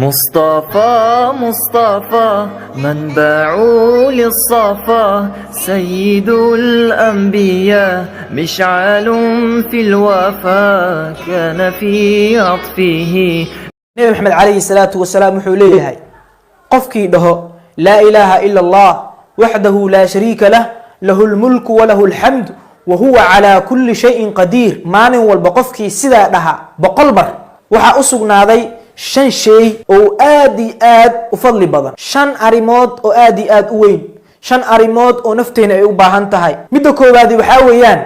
مصطفى مصطفى منبع للصفا، سيد الأنبياء مشعل في الوفا، كان في عطفه. Nebi Maxamed calayhi salaatu wasalaam wuxuu leeyahay: qofkii dhaho "Laa ilaaha ila Allah waxdahu laa shariika lah, lahu lmulku walahu alxamd wa huwa calaa kulli shayin qadiir", maalin walba qofkii sidaa dhaha 100 mar, waxaa u sugnaaday shan shay oo aad iyo aad u fadli badan, shan arrimood oo aad iyo aad u weyn, shan arrimood oo nafteena ay u baahan tahay. Midda koowaadi waxaa weeyaan: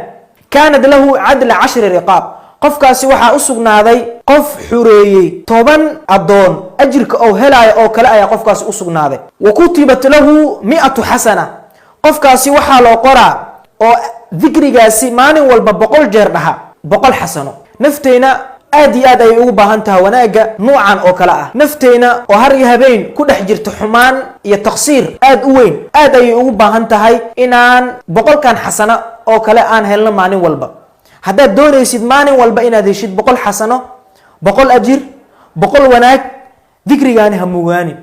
kaanat lahu cadla 10 riqaab. Qofkaasi waxaa u sugnaaday qof xureeyey 10 addoon ajirka oo helaayo oo kale ayaa qofkaasi u sugnaaday. Wa kutibat lahu 100 xasana. Qofkaasi waxaa loo qoraa oo dikrigaasi maalin walba 100 jeer dhaha 100 xasano. Nafteyna aad iyo aad ayay ugu baahan tahay wanaagga nuucan oo kale ah. Nafteyna oo har iyo habeen ku dhex jirta xumaan iyo taqsiir aad u weyn, aad ayay ugu baahan tahay inaan 100-kan xasano oo kale aan helno maalin walba. Haddaad doonaysid maalin walba inaad heshid 100 xasano, 100 ajir, 100 wanaag, dikrigaani ha mugaanin.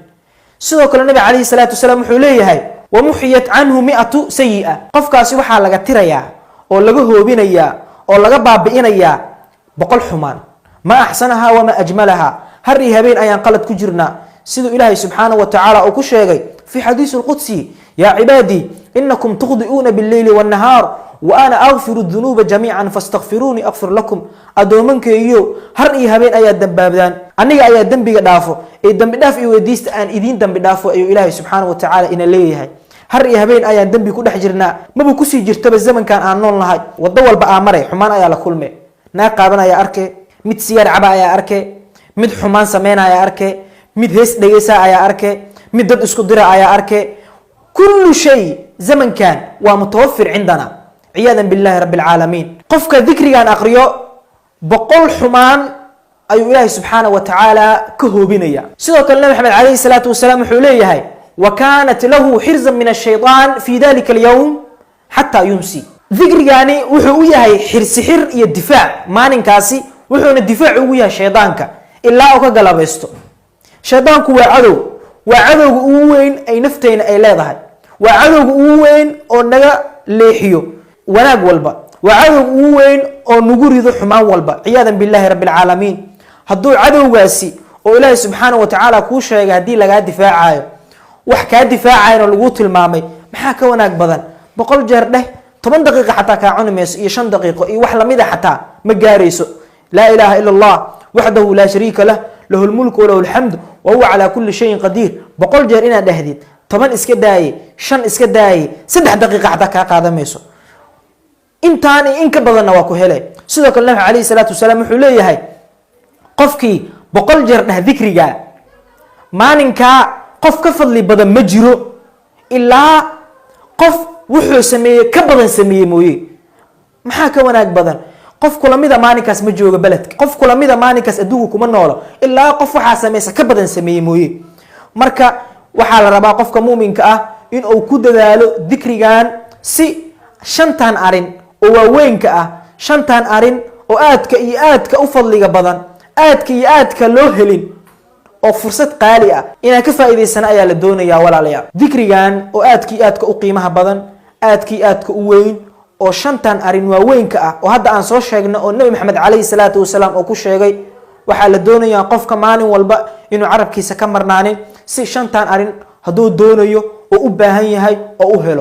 Sidoo kale Nabi calayhi salaatu wasalaam wuxuu leeyahay: wamuxiyat canhu 100 sayi'a. Qofkaasi waxaa laga tirayaa oo laga hoobinayaa oo laga baabi'inayaa 100 xumaan. Ma axsanaha wamaa ajmalaha! Har iyo habeen ayaan qalad ku jirnaa, siduu Ilaahay subxaanahu wa tacaala uu ku sheegay fi xadiisi lqudsi: "Yaa cibaadii, inakum tukhdi'uuna billeyli wannahaar wa ana akfiru dunuuba jamiican fastakfiruunii akfir lakum." Addoomankeygiyo, har iyo habeen ayaa dambaabdaan, aniga ayaa dembiga dhaafo ee dembi dhaaf iyo weydiista aan idiin dembi dhaafo, ayuu Ilaahay subxaana wa tacaala ina leeyahay. Har iyo habeen ayaan dembi ku dhex jirnaa, maba kusii jirtaba zamankan aan nool nahay. Waddo walba aa maray, xumaan ayaa la kulme. Naag qaaban ayaa arke, mid sigaar caba ayaa arke, mid xumaan sameyna ayaa arke, mid hees dhegeysa ayaa arke, mid dad isku dira ayaa arke. Kullu shay zamankan waa mutawafir cindana, ciyaadan billahi rabbi alcaalamiin. Qofka dikrigan aqriyo, 100 xumaan ayuu Ilaahay subxaana wa tacaala ka hoobinaya. Sidoo kale Nabi Maxamed calayhi salaatu wasalaam wuxuu leeyahay: wa kaanat lahu xirzan min ashayطaan fi dalika alyowm xataa yumsi. Dikrigaani wuxuu u yahay xirsixir iyo difaac maalinkaasi, wuxuuna difaac ugu yahay shaydaanka ilaa uu ka galabaysto. Shaydaanku waa cadow, waa cadowga ugu weyn ay nafteyna ay leedahay, waa cadowga ugu weyn oo naga leexiyo wanaag walba, waa cadowga ugu weyn oo nagu rido xumaan walba, ciyaadan billahi rabbi alcaalamiin. Hadduu cadowgaasi oo Ilaahay subxaana wa tacaala kuu sheegay haddii lagaa difaacayo, wax kaa difaacayana laguu tilmaamay, maxaa ka wanaag badan? 100 jeer dheh, 10 daqiiqa xataa kaa cuni mayso, iyo 5 daqiiqo iyo wax lamida xataa ma gaarayso. "Laa ilaaha ila Allah waxdahu laa shariika lah, lahu lmulku walahu alxamdu wa huwa calaa kulli shayin qadiir", 100 jeer inaad dhahdid, 10 iska daaye, 5 iska daaye, 3 daqiiqa xataa kaa qaadan mayso. Intaan iyo in ka badanna waa ku hele. Sidoo kale Nabi calayhi salaatu wasalaam wuxuu leeyahay: qofkii 100 jeer dheh dikriga maalinkaa, qof ka fadli badan ma jiro ilaa qof wuxuu sameeyey ka badan sameeyey mooye. Maxaa ka wanaag badan? Qof kulamida maalinkaas ma joogo beledka, qof kulamida maalinkaas adduunka kuma noolo, ilaa qof waxaa sameysa ka badan sameeyey mooye. Marka waxaa la rabaa qofka muminka ah in uu ku dadaalo dikrigan, si shantan arin oo waaweynka ah, shantan arin oo aadka iyo aadka u fadliga badan, aadka iyo aadka loo helin oo fursad qaali ah, inaan ka faa'iidaysana ayaa la doonayaa, walaalayaal. Dikrigan oo aadka iyo aadka u qiimaha badan, aadka iyo aadka u weyn, oo shantan arin waaweynka ah oo hadda aan soo sheegno oo Nebi Maxamed calayhi salaatu wasalaam oo ku sheegay, waxaa la doonayaa qofka maalin walba inuu carabkiisa ka marnaanin, si shantan arin hadduu doonayo oo u baahan yahay oo u helo.